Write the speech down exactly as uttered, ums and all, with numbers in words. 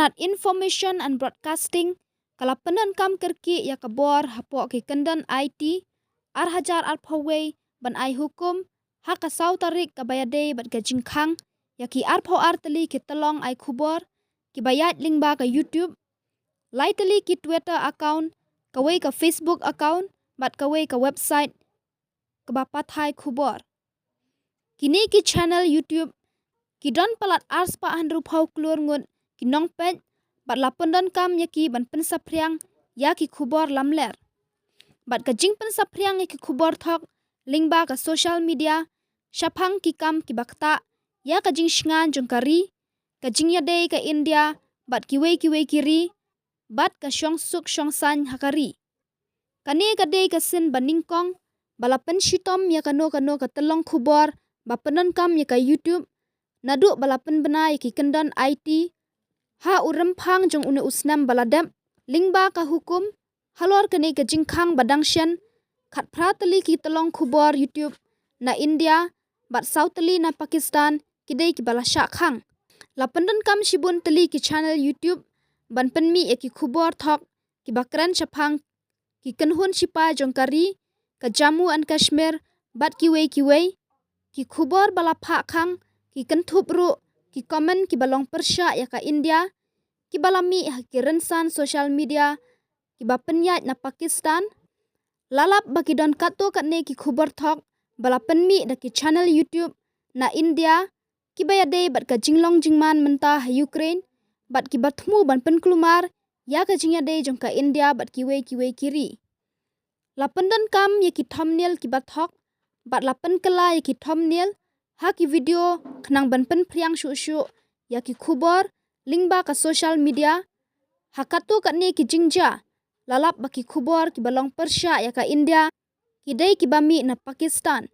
Tnat Information and Broadcasting ka la pyndonkam kyrkieh ïa ka bor hapoh ki kyndon I T ar hajar arphew wei ban ai hukum ha ka saw tarik kaba ïadei bad ka jingkhang ïa ki arphew ar tylli ki tyllong ai khubor kiba ïaid lyngba ka YouTube, lai tylli ki Twitter account, kawei ka Facebook account bad kawei ka website kaba pathai khubor. Kine ki channel YouTube ki don palat arspah hynriewphew klur ngut ki nongpeit bad la pyndonkam ïa ki ban pynsaphriang ïa ki khubor lamler bad ka jingpynsaphriang ïa ki khubor thok lyngba ka social media shaphang ki kam kiba ktah ïa ka jingshngain jong ka ri, ka jingïadei ka India bad kiwei kiwei ki ri bad ka shongsuk shongsaiñ ha ka ri. Kane ka dei ka sien ba nyngkong ba la pynshitom ïa kano kano ka tyllong khubor ba pyndonkam ïa ka YouTube naduh ba la pynbna ïa ki kyndon I T ha u rymphang jong une u snem ba la dep. Lyngba ka hukum halor kane ka jingkhang ba dang shen, khatphra tylli ki tyllong khubor YouTube na India bad saw tylli na Pakistan ki dei kiba la shah khang. La pyndonkam shibun tylli ki channel YouTube ban pynmih ïa ki khubor thok kiba kren shaphang ki kynhun shipai jong ka ri, ka Jammu and Kashmir bad kiwei kiwei. Ki khubor ba la phah khang ki kynthup ruh ki comment kiba long pyrshah ïa ka India kiba la mih ha ki rynsan social media kiba pynïaid na Pakistan. La lap ba ki don katto katne ki khubor thok ba la pynmih da ki channel YouTube na India kiba ïadei bad ka jinglong jingman mynta ha Ukraine bad kiba thmu ban pynkulmar ïa ka jingïadei jong ka India bad kiwei kiwei ki ri. La pyndonkam ïa ki thumbnail kiba thok bad la pynkylla ïa ki thumbnail ha ki video khnang ban pynphriang shuh shuh ïa ki khubor lyngba ka social media. Ha katto katne ki jingjia la lap ba ki khubor kiba long pyrshah ïa ka India ki dei kiba mih na Pakistan.